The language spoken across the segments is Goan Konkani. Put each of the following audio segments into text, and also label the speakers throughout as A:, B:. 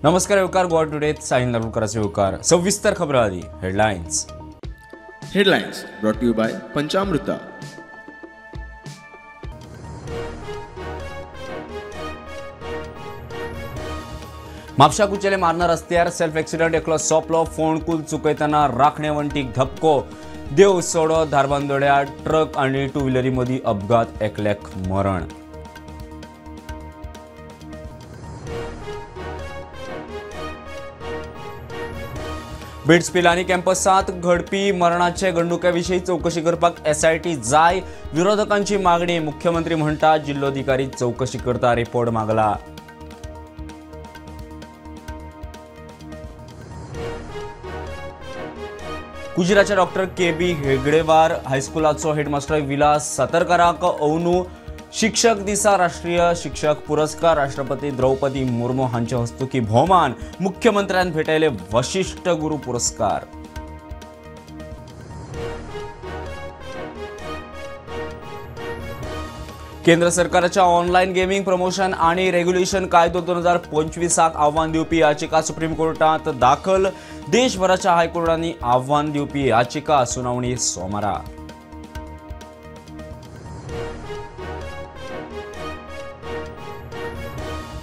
A: नमस्कार येवकार गोवा टुडे साहिल नारुलकराचे येवकार. सविस्तर खबर आधी headlines.
B: Headlines brought to you by Panchamruta.
A: Mapusa Kuchele Marna रस्त्यार सेल्फ एक्सिडंट एकलो सोंपलो. फोंडकूल चुकयतना राखणे वण्टीक धपको. देव सोडो धारबांदोड्या ट्रक आनी टू व्हिलरी मदीं अपघात, एकल्याक मरण. बिट्स पिलानी कॅम्पसांत घडपी मरणाचे घडणुके विशीं चवकशी करपाक एसआयटी जाय, विरोधकांची मागणी. मुख्यमंत्री म्हणटा जिल्लोधिकारी चवकशी करता, रिपोर्ट मागला. कुजिराच्या डॉक्टर के बी हेगडेवार हायस्कुलाचो हेडमास्टर विलास सातरकाराक अंदू शिक्षक दिसा राष्ट्रीय शिक्षक पुरस्कार राष्ट्रपती द्रौपदी मुर्मू हांचे हस्तुकी भोवमान. मुख्यमंत्र्यान भेटयले वशिष्ठ गुरू पुरस्कार. केंद्र सरकाराच्या ऑनलायन गेमिंग प्रमोशन आणि रेग्युलेशन कायदो 2025 आव्हान दिवपी याचिका सुप्रीम कोर्टात दाखल. देशभराच्या हायकोर्टांनी आव्हान दिवपी याचिका सुनावणी सोमारा.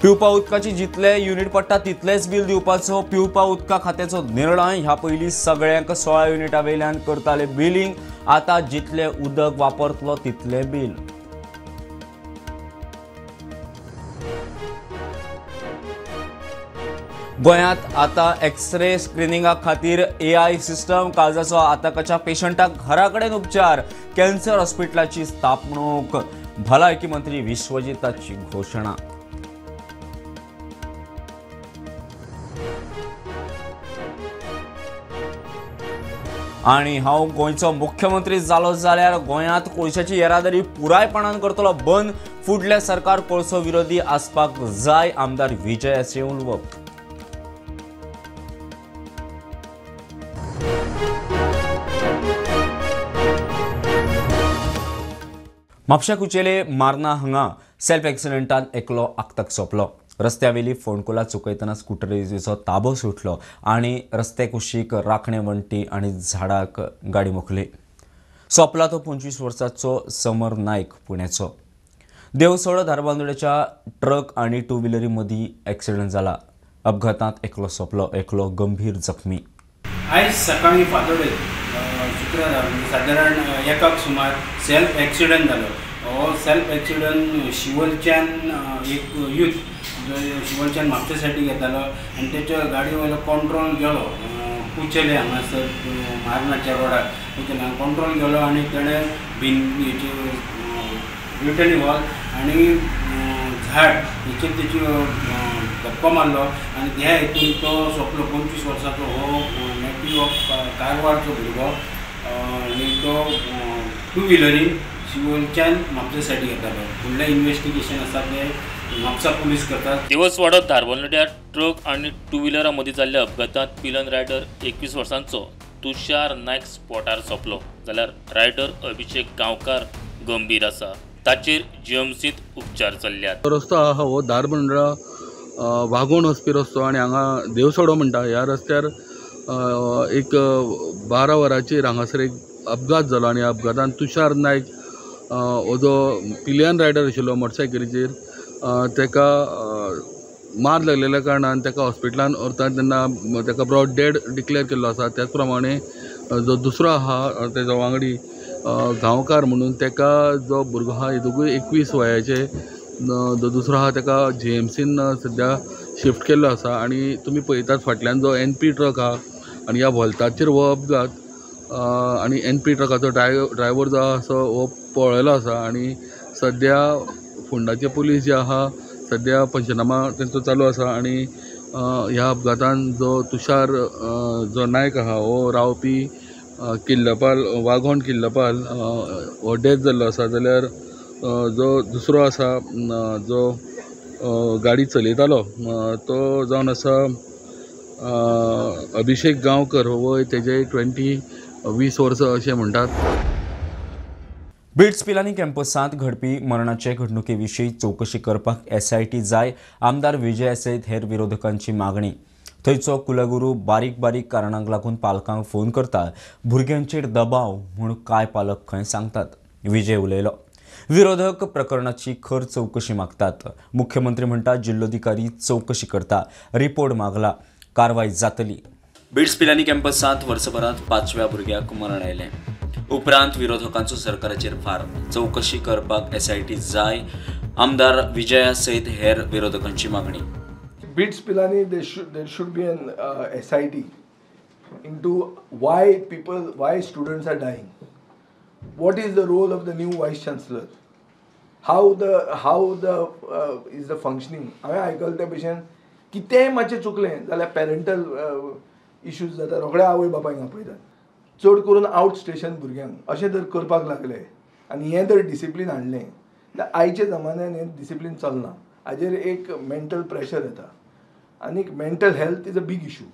A: पिवपा उदकाची जितले युनिट पडटा तितलेच बिल दिवपाचो पिवपा उदका खात्याचो निर्णय. ह्या पयलीं सगळ्यांक 16 युनिटा वयल्यान करताले बिलिंग, आतां जितले उदक वापरतलो तितले बिल. गोंयांत आतां एक्सरे स्क्रिनिंगा खातीर एआय सिस्टम. काळजाचो आताकाच्या पेशंटाक घरा कडेन उपचार. कॅन्सर हॉस्पिटलाची स्थापणूक, भलायकी मंत्री विश्वजिताची घोशणा. आनी हांव गोंयचो मुख्यमंत्री जालो जाल्यार गोंयांत कोळशाची येरादारी पुरायपणान करतलो बंद. फुडलें सरकार कोळसो विरोधी आसपाक जाय, आमदार विजयाचें उलोवप. म्हापशा कुचेले मार्ना हांगा सेल्फ एक्सिडंटान एकलो आक्तक सोंपलो. रस्त्यावेली फोंडकुलां चुकयतना स्कुटरीचो ताबो सुटलो आनी रस्ते कुशीक राखणे वण्टी आनी झाडाक गाडी मोखली. सोंपला तो 25 वर्सांचो समर नायक पुण्याचो. देवसोडो धारबांदोड्याच्या ट्रक आनी टू व्हिलरी मदीं एक्सिडंट जाला. अपघातांत एकलो सोंपलो, एकलो गंभीर जखमी.
C: आयज सकाळीं फांतोडेर शुक्रार सादारण 1 सुमार सेल्फ एक्सिडंट जालो. हो सेल्फ एक्सिडंट शिवलच्यान एक यूथ जो शिवलच्यान म्हापशा सायडीक येतालो आनी तेच्या गाडी वयलो कंट्रोल गेलो. कुचेले हांगासर मारनाच्या रोडार कुचेले कंट्रोल गेलो आनी तेणें हेची रिटर्न वॉल आनी झाड हेचेर तेची धपको मारलो आनी ह्या हितून तो सोंपलो. 25 वर्सांचो हो नेटिव ऑफ कारवारचो भुरगो आनी तो टू व्हिलरीन शिवलच्यान म्हापशा सायडीक येतालो. फुडलें इन्वेस्टिगेशन आसा तें म्हापसा पुलीस करतात.
D: दिवसवाडो धारबांदोड्यार ट्रक आनी टू व्हिलरा मदीं जाल्ल्या अपघातांत पिलन रायडर 21 वर्सांचो तुषार नायक स्पॉटार सोंपलो, जाल्यार रायडर अभिषेक गांवकार गंभीर आसा. ताचेर जीएमसींत उपचार चल्ल्यात.
E: रस्तो आहा हो धारबांदोडा वागोण वचपी रस्तो आनी हांगा देवसोडो म्हणटा ह्या रस्त्यार एक 12 वरांचेर हांगासर एक अपघात जालो आनी अपघातान तुषार नायक हो जो पिलियन रायडर आशिल्लो मोटरसायकलीचेर ताका मार लागलेल्या कारणान ताका हॉस्पिटलान व्हरता तेन्ना ताका ब्रॉड डेड डिक्लेअर केल्लो आसा. त्याच प्रमाणे जो दुसरो आहा तेजो वांगडी गांवकार म्हणून ताका जो भुरगो आहा हे दोगूय 21 वयाचे, जो दुसरो आहा ताका जीएमसीन सद्या शिफ्ट केल्लो आसा. आनी तुमी पळयतात फाटल्यान जो एनपी ट्रक आहा आनी ह्या व्हॉल्ताचेर हो अपघात आनी एनपी ट्रकाचो ड्रायव्हर जो आसा हो पळयलो आसा आनी सद्या फोंडाचे पुलीस जे आहा सद्या पंचनामा तेंचो चालू आसा. आनी ह्या अपघातान जो तुषार जो नायक आहा हो रावपी किल्लपाल वाघोण किल्लपाल हो डेथ जाल्लो आसा, जाल्यार जो दुसरो आसा जो गाडी चलयतालो तो जावन आसा अभिषेक गांवकर हो तेजे 20 वर्सां अशें म्हणटात.
A: बिट्स पिलानी कॅम्पसांत घडपी मरणाचे घडणुके विशीं चवकशी करपाक एसआयटी जाय, आमदार विजय सयत हेर विरोधकांची मागणी. थंयचो कुलगुरू बारीक बारीक कारणांक लागून पालकांक फोन करता, भुरग्यांचेर दबाव म्हूण कांय पालक खंय सांगतात, विजय उलयलो. विरोधक प्रकरणाची खर चवकशी मागतात. मुख्यमंत्री म्हणटा जिल्लोधिकारी चवकशी करता, रिपोर्ट मागला, कारवाय जातली. बिट्स पिलानी कॅम्पसांत वर्सभरांत 5व्या भुरग्याक मरण आयलें. उपरांत विरोधकांचो सरकाराचेर फार. चवकशी करपाक एसआयटी जाय, आमदार विजया सयत हेर विरोधकांची मागणी.
F: BITS Pilani there should be an SIT into why students are dying. What is the role of the new vice chancellor? How the is the functioning? हांवें आयकलें त्या भशेन कितेंय मातशें चुकलें जाल्यार पॅरेंटल इश्यूज जाता, रोखडे आवय बापायक आपयतात, चड करून आउट स्टेशन भुरग्यांक. अशें जर करपाक लागले आनी हें जर डिसिप्लीन हाडलें जाल्यार आयच्या जमान्यान हें डिसिप्लीन चलना. हाजेर एक मेंटल प्रेशर येता आनी mental health is a big issue.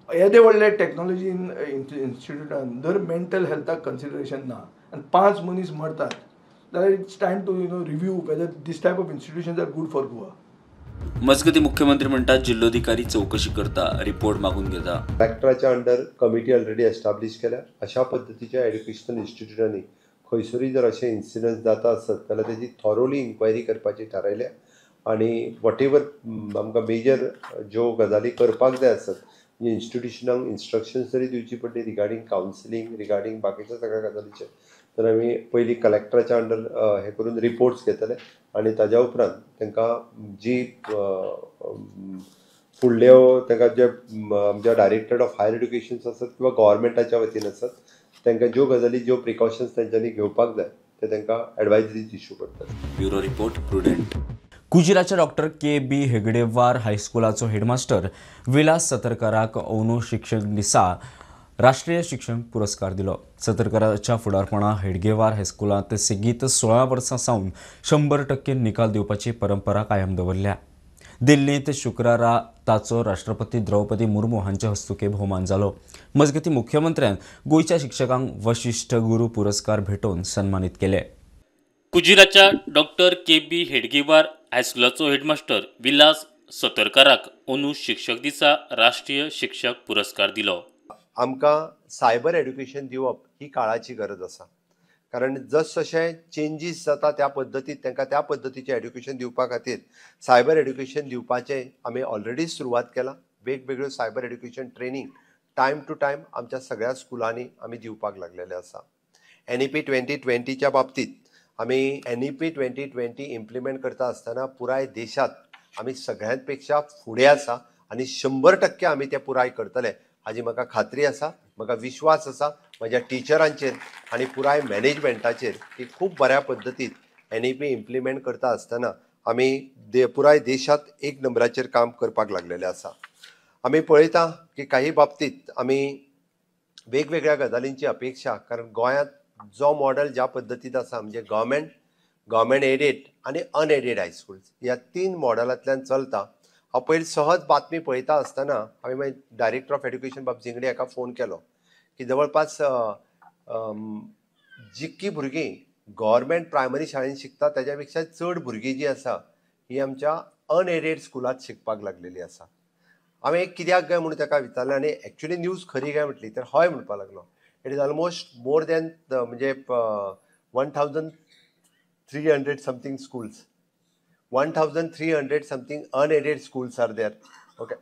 F: येदे व्हडले टॅक्नोलॉजी इन्स्टिट्यूटान जर मेंटल हेल्थाक कन्सिडरेशन ना आनी 5 मनीस मरतात जाल्यार it's time to review whether this type of institutions are good for Goa.
A: मजगती मुख्यमंत्री म्हणटात जिल्लोधिकारी चवकशी करता, रिपोर्ट मागून घेता.
G: कलेक्टराच्या अंडर कमिटी ऑलरेडी एस्टाब्लीश केल्या. अशा पद्दतीच्या एड्युकेशनल इन्स्टिट्यूटांनी खंयसरूय जर अशे इन्सिडंट्स जाता आसत जाल्यार तेजी थॉरोली इन्क्वायरी करपाची थारायल्या आनी what ever आमकां मेजर ज्यो गजाली करपाक जाय आसत म्हणजे इन्स्टिट्युशनांक इन्स्ट्रक्शन्स तरी दिवची पडली रिगार्डींग कावन्सिलींग, रिगार्डींग बाकीच्या सगळ्या गजालीचेर, तर आमी पयलीं कलेक्टराच्या अंडर हें करून रिपोर्ट्स घेतले आनी ताज्या उपरांत तांकां जी फुडल्यो तांकां जे आमच्या डायरेक्टरेट ऑफ हायर एड्युकेशन आसत किंवा गव्हर्मेंटाच्या वतीन आसत तांकां ज्यो गजाली ज्यो प्रिकॉशन्स तांच्यांनी घेवपाक जाय ते तांकां एडवायजरीज इश्यू करतात.
A: Bureau report, Prudent. कुजिराच्या doctor K B Hedgewar हायस्कुलाचो headmaster Vilas सतरकराक अंदू शिक्षक दिसा राष्ट्रीय शिक्षण पुरस्कार दिलो. सतरकराच्या फुडारपणा हेडगेवार हायस्कुलांत सेगीत 16 वर्सां सावन 100% निकाल दिवपाची परंपरा कायम दवरल्या. दिल्लींत शुक्रारा ताचो राष्ट्रपती द्रौपदी मुर्मू हांचे हस्तुके भोवमान जालो. मजगती मुख्यमंत्र्यान गोंयच्या शिक्षकांक वशिष्ठ गुरू पुरस्कार भेटोवन सन्मानीत केले.
D: कुजिराच्या डॉक्टर के बी हेडगेवार हायस्कुलाचो हेडमास्टर विलास सतरकाराक अंदू शिक्षक दिसा राष्ट्रीय शिक्षक पुरस्कार दिलो.
G: आमकां सायबर एड्युकेशन दिवप ही काळाची गरज आसा, कारण जस जशें चेंजीस जाता त्या पद्दतीत तांकां त्या पद्दतीचें एड्युकेशन दिवपा खातीर सायबर एड्युकेशन दिवपाचें आमी ऑलरेडी सुरवात केलां. वेगवेगळ्यो cyber education training time to time आमच्या सगळ्या स्कुलांनी आमी दिवपाक लागलेले आसा. NEP 2020च्या बाबतींत आमी NEP 2020 implement करता आसतना पुराय देशांत आमी सगळ्यांत पेक्षा फुडें आसा आनी 100% आमी तें पुराय करतले हाजी म्हाका खात्री आसा, म्हाका विश्वास आसा म्हज्या टिचरांचेर आनी पुराय मॅनेजमेंटाचेर की खूब बऱ्या पद्दतीन NEP implement करता आसतना आमी पुराय देशांत एक नंबराचेर काम करपाक लागलेले आसा. आमी पळयता की काही बाबतींत आमी वेगवेगळ्या गजालींची अपेक्षा, कारण गोंयांत जो मॉडल ज्या पद्दतींत आसा म्हणजे गव्हर्मेंट, गव्हर्मेंट एडेड आनी अनएडेड हायस्कूल्स ह्या 3 मॉडलांतल्यान चलता. हांव पयलीं सहज बातमी पळयता आसतना हांवें मागीर डायरेक्टर ऑफ एड्युकेशन बाब झिंगडे हाका फोन केलो की जवळपास जितकी भुरगीं गव्हर्मेंट प्रायमरी शाळेंत शिकता ताज्या पेक्षा चड भुरगीं जी आसा ही आमच्या अनएडेड स्कुलांत शिकपाक लागलेली आसा. हांवें कित्याक काय म्हणून ताका विचारलें आनी एक्चुअली न्यूज खरी काय म्हटली तर हय म्हणपाक लागलो. It is almost more than म्हणजे 1300 something schools, 1300 something unaided schools are there. Okay,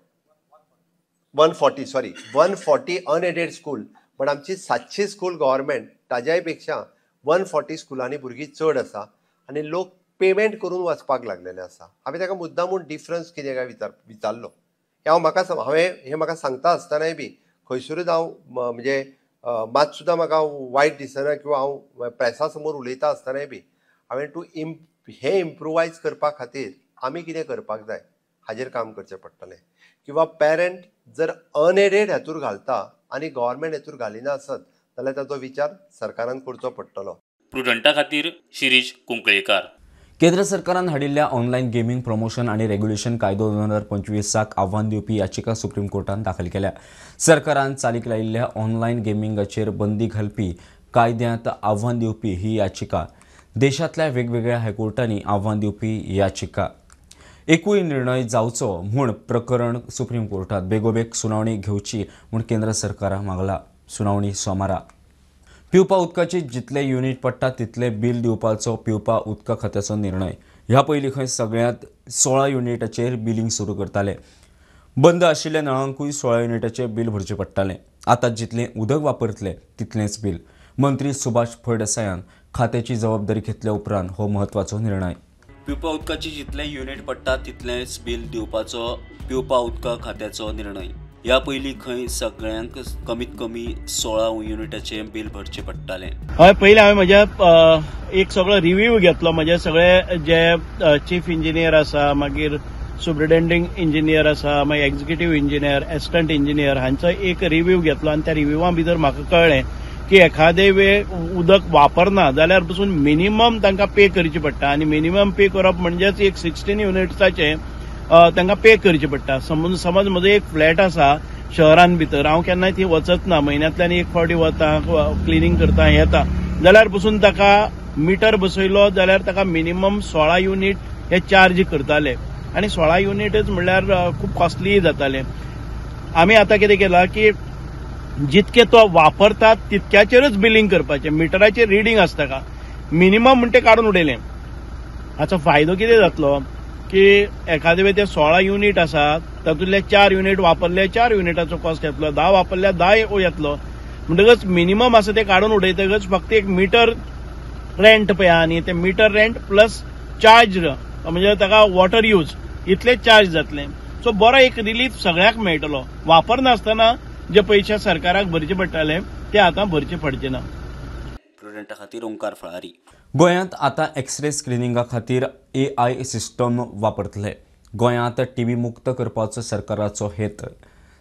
G: 140 unaided school, but आमची 700 स्कूल गव्हर्मेंट ताज्याय पेक्षा 140 स्कुलांनी भुरगीं चड आसा आनी लोक पेमेंट करून वचपाक लागलेले आसा. हांवें ताका मुद्दामून डिफरन्स कितें काय विचारलो. हें हांव म्हाका हांवें हें म्हाका सांगता आसतनाय बी खंयसरूच हांव म्हणजे मात सुद्दां म्हाका वायट दिसना किंवा हांव प्रेसा समोर उलयता आसतनाय बी हांवें टू हें इम्प्रुवायज करपा खातीर आमी कितें करपाक जाय हाजेर काम करचें पडटलें. किंवा पेरंट जर अनएडेड हातूर घालता आनी गव्हर्मेंट हातूर घालिना आसत जाल्यार ताचो विचार सरकारान करचो पडटलो.
D: प्रुडंटा खातीर शिरीष कुंकळेकार.
A: केंद्र सरकारान हाडिल्ल्या ऑनलायन गेमींग प्रमोशन आनी रेग्युलेशन कायदो 2025 आव्हान दिवपी याचिका सुप्रीम कोर्टान दाखल केल्या. सरकारान चालीक लायिल्ल्या ऑनलायन गेमिंगाचेर बंदी घालपी कायद्यांत आव्हान दिवपी ही याचिका. देशांतल्या वेगवेगळ्या हायकोर्टांनी आव्हान दिवपी याचिका. एकूय निर्णय जावचो म्हूण प्रकरण सुप्रीम कोर्टात बेगोबेग सुनावणी घेवची म्हूण केंद्र सरकाराक मागला. सुनावणी सोमारा. पिवपा उदकाचे जितले युनिट पडटा तितले बिल दिवपाचो पिवपा उदका खात्याचो निर्णय. ह्या पयलीं खंय सगळ्यांत 16 युनिटाचेर बिलिंग सुरू करताले. बंद आशिल्ल्या नळांकूय 16 युनिटाचे बिल भरचें पडटालें. आतां जितलें उदक वापरतले तितलेंच बिल. मंत्री सुभाष फळदेसायान खात्याची जबाबदारी घेतल्या उपरांत हो म्हत्वाचो निर्णय. पिवपा उदकाचे जितले युनिट पडटा तितलेंच बिल दिवपाचो पिवपा उदका खात्याचो निर्णय. ह्या पयलीं खंय सगळ्यांक कमीत कमी 16 युनिटाचे बिल भरचें पडटालें.
H: हय, पयलीं हांवें म्हज्या एक सगळो रिव्यू घेतलो. म्हजे सगळे जे चीफ इंजिनियर आसा, मागीर सुप्रिटेंडींग इंजिनियर आसा, मागीर एक्झिक्युटीव इंजिनियर, एसिस्टंट इंजिनियर हांचो एक रिव्यू घेतलो. आनी त्या रिव्यूवा भितर म्हाका कळ्ळें की एखादे वेळ उदक वापरना जाल्यार पसून मिनिमम तांकां पे करचें पडटा. आनी मिनिमम पे करप म्हणजेच एक 16 युनिट्साचें तांकां पे करचें पडटा. समज म्हजो एक फ्लॅट आसा शहरान भितर, हांव केन्नाय थंय वचत ना, म्हयन्यांतल्यान एक फावटी वता, क्लिनींग करता, येता, जाल्यार पसून ताका मिटर बसयलो जाल्यार ताका मिनिमम 16 युनिट हे चार्ज करताले. आनी 16 युनिटच म्हणल्यार खूब कॉस्टली जाताले. आमी आतां कितें केलां की जितके तो वापरता तितक्याचेरच बिलिंग करपाचें. मिटराचेर रिडींग आसता का मिनिमम म्हण तें काडून उडयलें. हाचो फायदो कितें जातलो की एखादे वेळ ते 16 युनिट आसा तातूंतले 4 युनिट वापरले, 4 युनिटाचो कॉस्ट येतलो, 10 वापरल्या 10 येतलो. म्हणटकच मिनिमम आसा ते काडून उडयतकच फक्त एक मिटर रेंट पळय आनी ते मिटर रेंट प्लस चार्ज म्हणजे ताका वॉटर यूज इतलेच चार्ज जातले. सो बरो एक रिलीफ सगळ्यांक मेळटलो. वापरनासतना जे पयशे सरकाराक भरचे पडटाले ते आतां भरचे पडचे ना.
A: प्रुडंटा खातीर ओंकार फळारी. गोंयांत आतां एक्सरे स्क्रिनिंगा खातीर AI system वापरतले. गोंयांत टीबी मुक्त करपाचो सरकाराचो हेत.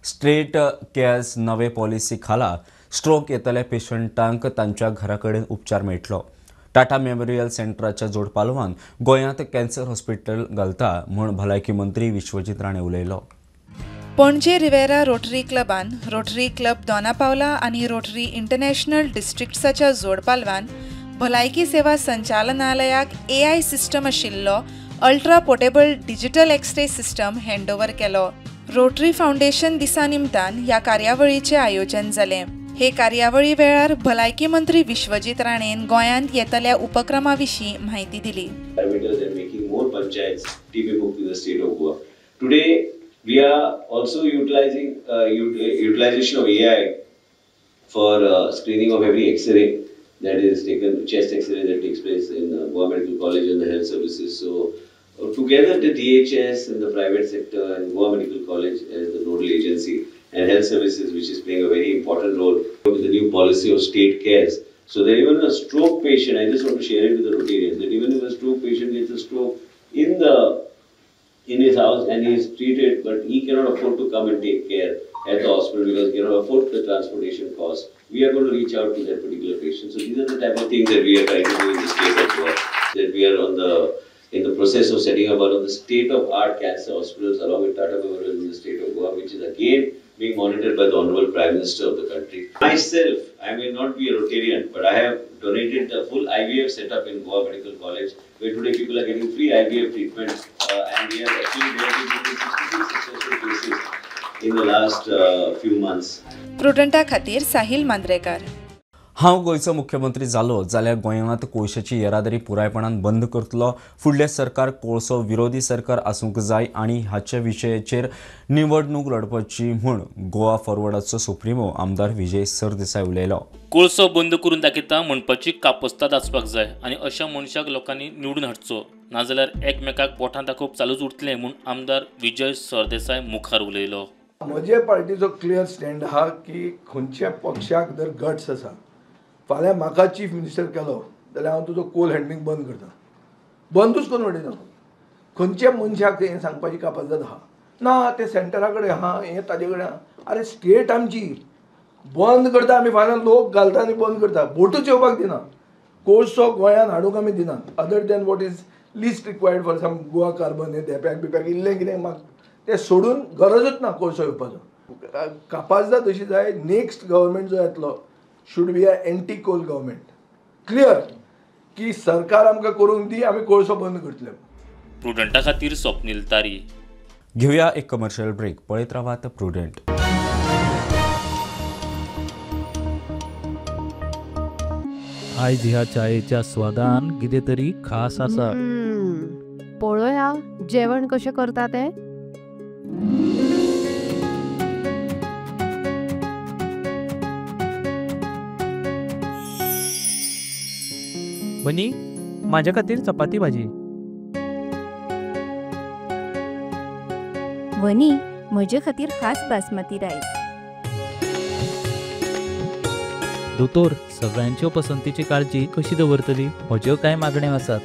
A: स्ट्रेट केअर्स नवे पॉलिसी खाला स्ट्रोक येतल्या पेशंटांक तांच्या घरा कडेन उपचार मेळटलो. टाटा मेमोरियल सेंटराच्या जोडपालवान गोंयांत कॅन्सर हॉस्पिटल घालता म्हूण भलायकी मंत्री विश्वजीत राणे उलयलो.
I: पणजे रिवेरा रोटरी क्लबान रोटरी क्लब दोनापावला आनी रोटरी इंटरनॅशनल डिस्ट्रिक्ट्साच्या जोडपालवान भलायकी सेवा संचालनालयाक AI system आशिल्लो ultra portable digital x-ray system handover केलो. रोटरी फावंडेशन दिसा निमतान ह्या कार्यावळीचें आयोजन जालें. हे कार्यावळी वेळार भलायकी मंत्री विश्वजीत राणेन गोंयांत येतल्या उपक्रमा विशीं म्हायती दिली.
J: We are also utilizing utilization of AI for screening of every X-ray that is taken, chest X-ray that takes place in Goa Medical College and the health services. So together the DHS and the private sector and Goa Medical College as the nodal agency and health services, which is playing a very important role with the new policy of state cares. So that even a stroke patient, I just want to share it with the Rotarians, that even if a stroke patient gets a stroke in his house and he is treated, but he cannot afford to come and take care at the hospital because he cannot afford the transportation cost. We are going to reach out to that particular patient. So these are the type of things that we are trying to do in the state of Goa. That we are in the process of setting up one of the state-of-art cancer hospitals along with Tata Memorial in the state of Goa, which is again being monitored by the Honorable Prime Minister of the country. Myself, I may not be a Rotarian, but I have donated the full IVF setup in Goa Medical College, where today people are getting free IVF treatment, and we have actually donated 66 successful cases in the last few months.
I: प्रुडंटा खातीर साहिल मांद्रेकर.
A: हांव गोंयचो मुख्यमंत्री जालो जाल्यार गोंयांत कोळशाची येरादारी पुरायपणान बंद करतलो. फुडलें सरकार कोळसो विरोधी सरकार आसूंक जाय आनी हाच्या विशयाचेर निवडणूक लढपाची म्हूण गोवा फॉरवर्डाचो सुप्रिमो आमदार विजय सरदेसाय उलयलो.
D: कोळसो बंद करून दाखयता म्हणपाची कापस्ताद आसपाक जाय आनी अशा मनशाक लोकांनी निवडून हाडचो, नाजाल्यार एकमेकाक बोटां दाखोवप चालूच उरतलें म्हूण आमदार विजय सरदेसाय मुखार उलयलो.
F: म्हजे पार्टीचो क्लियर स्टँड आहा की खंयच्या पक्षाक जर गट्स आसा, फाल्यां म्हाका चीफ मिनिस्टर केलो जाल्यार हांव तुजो कोल हँडलिंग बंद करता, बंदूच करून उडयता. खंयच्या मनशाक हें सांगपाची कापाजदाद आहा ना, तें सेंटरा कडेन आहा, हें ताजे कडेन आहा. आरे स्टेट आमची, बंद करता आमी, फाल्यां लोक घालता आनी बंद करता, बोटूच येवपाक दिना, कोळसो गोंयांत हाडूंक आमी दिना. Other than what is least required for some Goa carbon, हें धेंप्याक बिप्याक इल्लें कितें माग तें सोडून गरजूच ना कोळसो येवपाचो. कापाजदाद अशी जाय, नेक्स्ट गव्हर्मेंट जो येतलो should be a anti coal government. Clear की सरकार आमकां करूंक दी, आमी कोळसो बंद करतले.
D: प्रुडंटा खातीर स्वप्नील तारी.
A: घेवया एक कमर्शियल ब्रेक. पळयत रावात प्रुडंट.
K: आयज ह्या चायेच्या स्वादान कितें तरी खास आसा.
L: पळोवया जेवण कशें करता तें.
K: बनी, माझ्या खातीर चपाती भाजी.
M: वनी, म्हजे खातीर खास बासमती रायस.
K: दोतोर, सगळ्यांच्यो पसंतीची काळजी कशी दवरतली? म्हज्यो कांय मागण्यो आसात.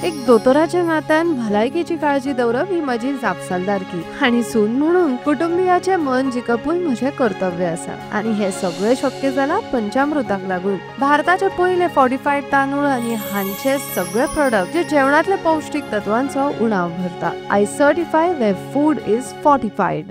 L: एक दोतोराच्या नात्यान भलायकेची काळजी दवरप ही म्हजी जापसालदारकी आनी सून म्हणून कुटुंबियाचें मन जिखपूय म्हजें कर्तव्य आसा. आनी हें सगळें शक्य जालां पंचामृताक लागून. भारताचे पयले फॉर्टिफायड तांदूळ आनी हांचे सगळे प्रोडक्ट जे जेवणांतले पौश्टीक तत्वांचो उणाव भरता. I certify where food is fortified.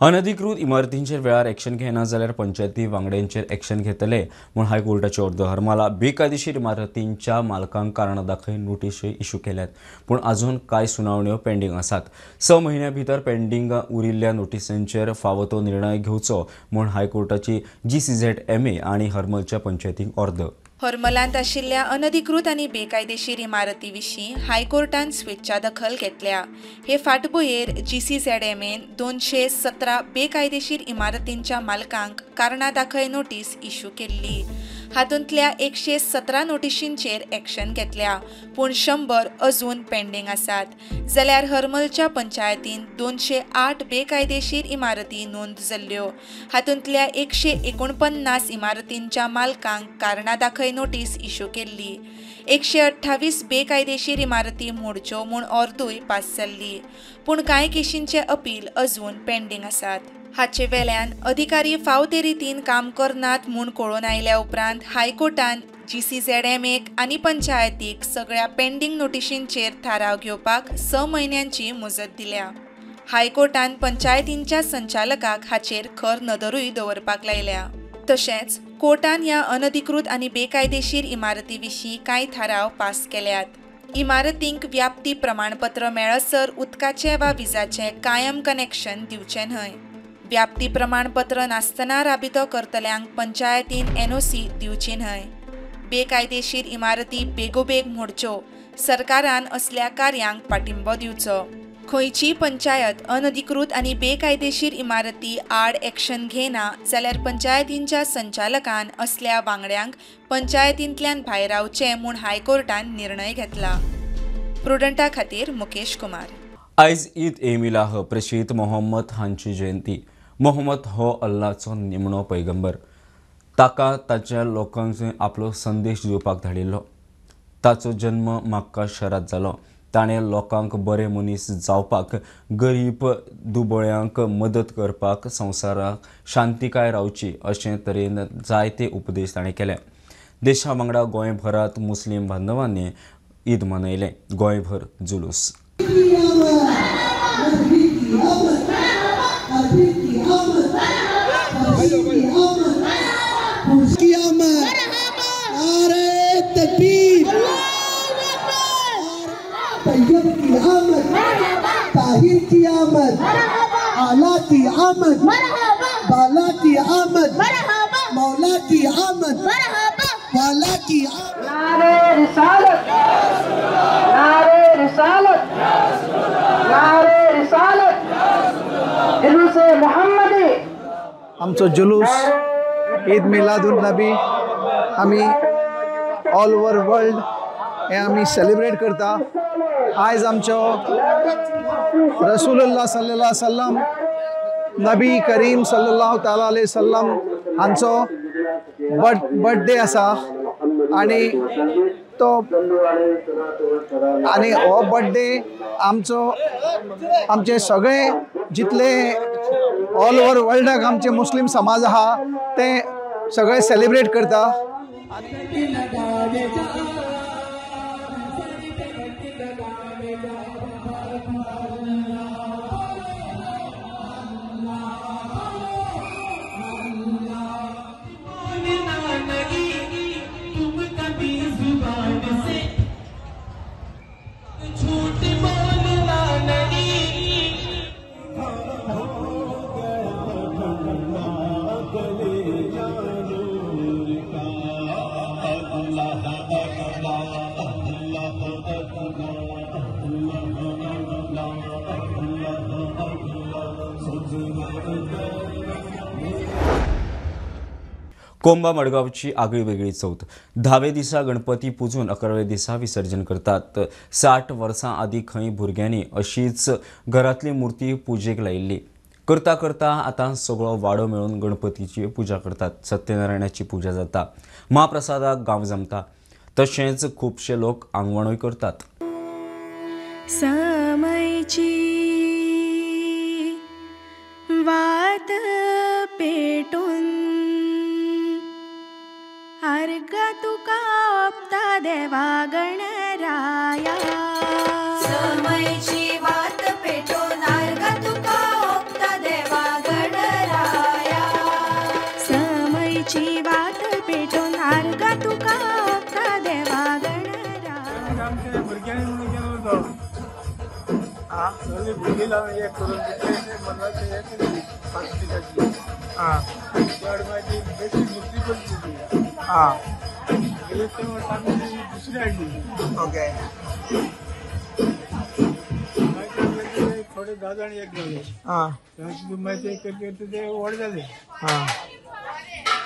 A: अनधिकृत इमारतींचेर वेळार एक्शन घेना जाल्यार पंचायती वांगड्यांचेर एक्शन घेतले म्हूण हायकोर्टाची अर्द. हरमाला बेकायदेशीर इमारतींच्या मालकांक कारणां दाखय नोटीशी इश्यू केल्यात, पूण अजून कांय सुनावण्यो पेंडींग आसात. 6 म्हयन्यां भितर पेंडींग उरिल्ल्या नोटिसांचेर फावो तो निर्णय घेवचो म्हूण हायकोर्टाची GCZMA आनी हरमलच्या पंचायतींक अर्द.
I: हरमलांत आशिल्ल्या अनधिकृत आनी बेकायदेशीर इमारती विशीं हायकोर्टान स्वेच्छा दखल घेतल्या. हे फाटभुंयेर GCZMAन 217 बेकायदेशीर इमारतींच्या मालकांक कारणां दाखय नोटीस इश्यू केल्ली. हातूंतल्या 117 नोटिशींचेर एक्शन घेतल्या, पूण 100 अजून पेंडींग आसात. जाल्यार हरमलच्या पंचायतीन 208 बेकायदेशीर इमारती नोंद जाल्ल्यो. हातूंतल्या 149 इमारतींच्या मालकांक कारणां दाखय नोटीस इश्यू केल्ली. 128 बेकायदेशीर इमारती मोडच्यो म्हूण ऑर्दूय पास जाल्ली, पूण कांय केशींचे अपील अजून पेंडींग आसात. हाचे वेल्यान अधिकारी फाव ते रितीन काम करनात म्हूण कळोवन आयल्या उपरांत हायकोर्टान GCZMAक आनी पंचायतीक सगळ्या पेंडींग नोटिशींचेर थाराव घेवपाक 6 म्हयन्यांची मुजत दिल्या. हायकोर्टान पंचायतींच्या संचालकाक हाचेर खर नदरूय दवरपाक लायल्या. तशेंच कोर्टान ह्या अनधिकृत आनी बेकायदेशीर इमारती विशीं कांय थाराव पास केल्यात. इमारतींक व्याप्ती प्रमाणपत्र मेळसर उदकाचें वा विजाचें कायम कनेक्शन दिवचें न्हय. व्याप्ती प्रमाणपत्र नासतना राबितो करतल्यांक पंचायतीन NOC दिवची न्हय. बेकायदेशीर इमारती बेगोबेग मोडच्यो. सरकारान असल्या कार्यांक पाठिंबो दिवचो. खंयचीय पंचायत अनधिकृत आनी बेकायदेशीर इमारती आड एक्शन घेना जाल्यार पंचायतींच्या संचालकान असल्या वांगड्यांक पंचायतींतल्यान भायरावचें म्हूण हायकोर्टान निर्णय घेतला. प्रुडंटा खातीर मुकेश कुमार.
A: आयज ईद ए मिलाह प्रेषित मोहम्मद हांची जयंती. मोहम्मद हो अल्लाचो निमणो पैगंबर. ताका ताच्या लोकांक आपलो संदेश दिवपाक धाडिल्लो. ताचो जन्म मक्का शहरांत जालो. ताणें लोकांक बरे मनीस जावपाक, गरीब दुबळ्यांक मदत करपाक, संवसाराक शांतिकाय रावची अशे तरेन जायते उपदेश ताणें केले. देशा वांगडा गोंयभरांत मुस्लीम बांधवांनी ईद मनयलें. गोंयभर जुलूस.
N: तैयब की आमद, ताहिर की आमद, आला की आमद, बाला की आमद, मौला की आमद, वाला की आमद.
O: नारे रिसालत, नारे रिसालत, नारे रिसालत, जुलूस मोहम्मदी.
P: आमचो जुलूस ईद मिलादुन नबी आमी ऑल ओवर वर्ल्ड हे आमी सेलिब्रेट करता. आयज आमचो रसूलुल्लाह सल्लल्लाहु अलैहि वसल्लम, नबी करीम सल्लल्लाहु ताला अलैहि वसल्लम हांचो बर्थडे आसा आनी तो आनी हो बर्थडे आमचो आमचे सगळे जितले ऑल ओवर वर्ल्डाक आमचे मुस्लीम समाज आहा ते सगळे सेलिब्रेट करता.
A: कोंबा मडगांवची आगळी वेगळी चवथ. 10वे दिसा गणपती पुजून 11वे दिसा विसर्जन करतात. 60 वर्सां आदीं खंय भुरग्यांनी अशीच घरांतली मूर्ती पुजेक लायिल्ली. करता करता आतां सगळो वाडो मेळून गणपतीची पुजा करतात. सत्यनारायणाची पुजा जाता. महाप्रसादाक गांव जमता. तशेंच खुबशे लोक आंगवणूय करतात.
Q: समयची वात पेटून अर्घ तुका ओंपता देवा गणराया.
R: समयची वात पेटून अर्घ तुका ओंपता देवा गणराया.
Q: समयची वात पेटून अर्घ तुका ओंपता देवा गणराया.
S: आमच्या भुरग्यांनी म्हणून केलो होतो सगळी भुरगीं लावन एक करून मनाचे हें केली प्लास्टिकाची मागीर बेश्टी मूर्ती करची ती मागीर ते वर्सा आमी दुसरी हाडली.
P: ओके.
S: मागीर थोडे 10 जाण एक जाले. मागीर ते करते ते व्हड जाले.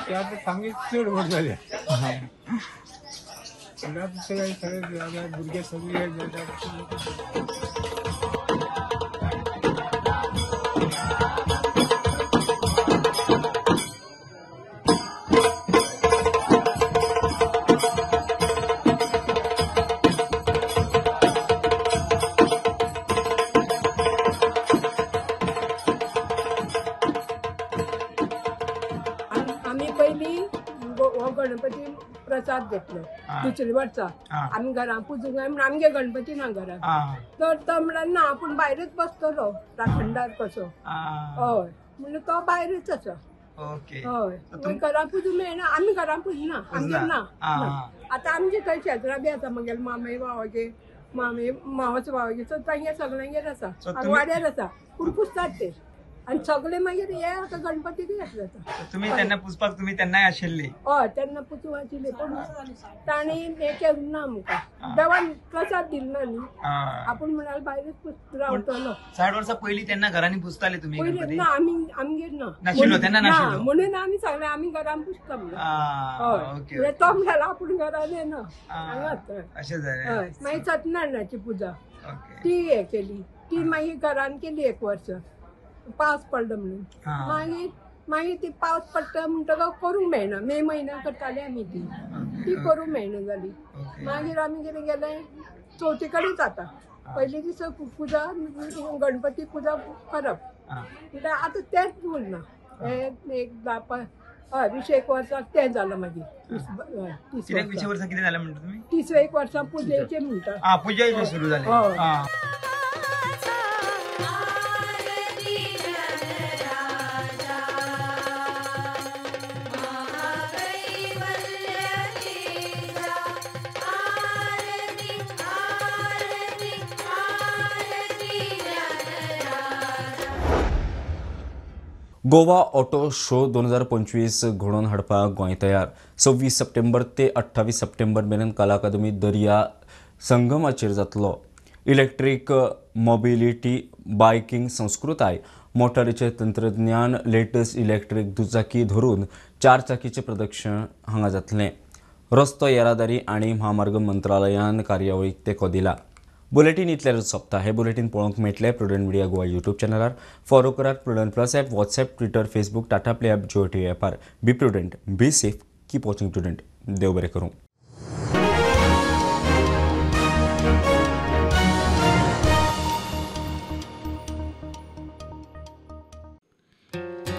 S: ते आतां सांगीत चड व्हड जाले. म्हणल्यार सगळे सगळे भुरगे सगळे एक जाता.
T: गणपती प्रसाद घेतलो दुसरे वर्सा आमी घरां पुजूंक जाय म्हणून आमगे गणपती ना घरांत तर तो म्हणल्यार ना आपूण भायरच बसतलो राखणदार कसो. हय म्हणल्यार तो भायरच आसा. हय घरां पुजूंक मेळना आमी घरां पुजना आमगेर ना. आतां आमचे थंय शेजरा बी आसा म्हगेले मामे भावागेर मामे मावस भावागेर सो तांगेर सगळ्यांगेर आसा वाड्यार आसा पूण पुजतात ते आनी सगळे मागीर हे आतां गणपतीक येतले.
U: तुमी तेन्ना पुजपाक तुमी तेन्नाय आशिल्ली?
T: हय तेन्ना पुजूंक आशिल्ली पूण तांणी हें केलें ना आमकां देवान प्रसाद दिलो ना न्ही आपूण म्हणाल भायरच रावतलो.
U: 60 वर्सां पयलीं तेन्ना घरांनी पुजताले तुमी
T: पयलीं? ना आमी आमगेर ना
U: नाशिल्लो तेन्ना नाशिल्लो
T: म्हणून आमी सांगलें आमी घरान पुजता म्हणून. हय तो म्हणाल आपूण घरान येना हांगाच.
U: अशें जालें.
T: हय मागीर सत्यनारायणाची पुजा ती हें केली ती मागीर घरान केली एक वर्स पावस पडलो म्हणून. मागीर मागीर ती पावस पडटा म्हणटकच करूंक मेळना मे म्हयन्याक करताले आमी ती ती करूंक मेळना जाली. मागीर आमी कितें केलें चवथी कडेन जाता पयलीं दिसा पुजा गणपती पुजा करप म्हणल्यार आतां तेंच उरना. हें एक 10 हय 20 वर्सां तें जालां मागीर
U: 20 वर्सां कितें जालें म्हणटा तुमी?
T: 30 वर्सां पुजेचें म्हणटा.
U: पुजेचें सुरू जालें.
T: हय.
A: गोवा ऑटो शो 2025 घडोवन हाडपाक गोंय तयार. 26 सप्टेंबर ते 28 सप्टेंबर मेरेन कला अकादमी दर्या संगमाचेर जातलो. इलेक्ट्रीक मोबिलिटी बायकिंग संस्कृताय मोटारीचें तंत्रज्ञान लेटस्ट इलेक्ट्रीक दुचाकी धरून 4 चाकीचें प्रदर्शन हांगा जातलें. रस्तो येरादारी आनी म्हामार्ग मंत्रालयान कार्यावळीक तेंको दिला. बुलेटीन इतल्यारूच सोंपता. हें बुलेटीन पळोवंक मेळटलें प्रुडंट मिडिया गोवा यूट्यूब चॅनलार. फॉलो करात Prudent plus app, WhatsApp, Twitter, Facebook, Tata Play app, Jio TV ॲपार. Be prudent, be safe, keep watching Prudent. देव बरें करूं.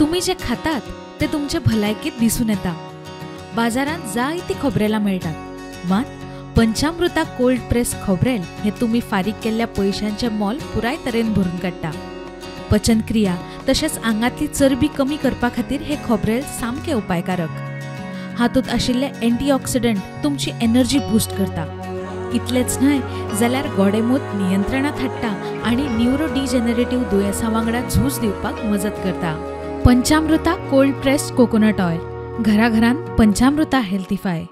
B: तुम्ही जे खातात ते तुमचे भलायकेत दिसून येता. बाजारांत जायती खोबरेलां मेळटात, मात पंचामृता कोल्ड प्रेस खोबरेल हे तुमी फारीक केल्ल्या पयशांचें मोल पुराय तरेन भरून काडटा. पचनक्रिया तशेंच आंगांतली चरबी कमी करपा खातीर हे खोबरेल सामकें उपायकारक. हातूंत आशिल्ले एंटीऑक्सिडंट तुमची एनर्जी बूस्ट करता. इतलेंच न्हय जाल्यार गोडेमूत नियंत्रणांत हाडटा आनी न्युरो डिजनरेटिव्ह दुयेंसां वांगडा झूज दिवपाक मजत करता. Panchamrita cold pressed coconut oil, घराघरांत पंचामृता हेल्थीफाय.